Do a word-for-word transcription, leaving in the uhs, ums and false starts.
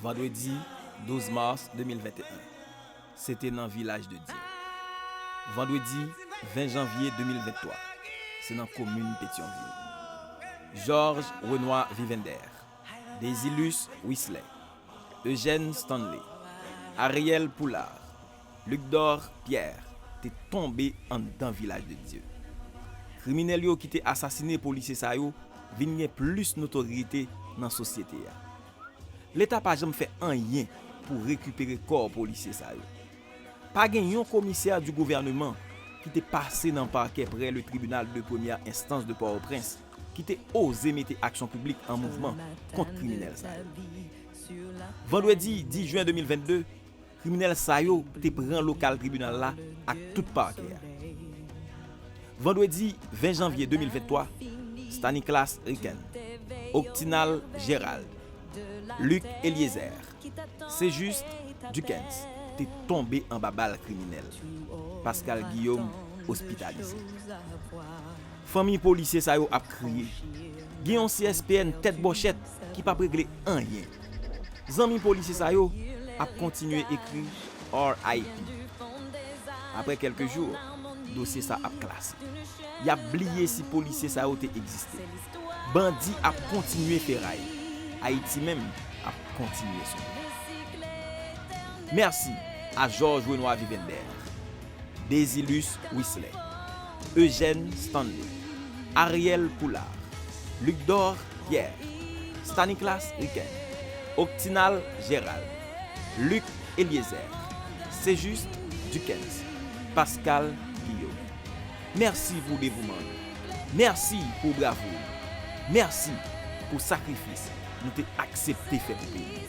Vandredi douz mas de mil venteyen, se te nan Vilaj de Dye. Vandredi ven janvye de mil venntwa, se nan komin Petyonvil. Georges Renois Vivender, Désilus Wisley, Eugène Stanley, Ariel Poulard, Lucdor Pierre te tonbe anndan Vilaj de Dye. Kriminèl yo ki te asasine polisye sa yo vin gen plis notoryete nan sosyete a. Leta pa janm fè anyen pou rekipere kò polisye sa yo. Pa gen yon komisè di gouvèneman ki te pase nan pakè prè le tribinal de premyè enstans de Pòtoprens ki te oze mete aksyon piblik an mouvman kont kriminèl sa yo. Vandredi dis jen de mil vennde, kriminèl sa yo te pran lokal tribinal la ak tout pakè a. Vandredi ven janvye de mil venntwa, Staniclas Riquen, Octinal Gérald, Luc Eliezer, Sejuste Duckens te tonbe anba bal kriminèl. Pascal Guillaume ospitalize. Fanmi polisye sa yo ap kriye. Gen yon C S P N tèt bòchèt ki p ap regle anyen. Zanmi polisye sa yo ap kontinye ekri R I P. Apre kèlke jou, dosye sa ap klase. Y ap bliye si polisye sa yo te egziste. Bandi ap kontinye feray. Ayiti menm ap kontinye sonbre. Mèsi a Georges Renois Vivender, Désilus Wisley, Eugène Stanley, Ariel Poulard, Lucdor Pierre, Staniclas Riquen, Octinal Gérald, Luc Eliezer, Sejuste Duckens, Pascal Guillaume. Mèsi pou devouman nou. Mèsi pou bravou nou. Mèsi pou sakrifis nou te aksepte fè pou peyi.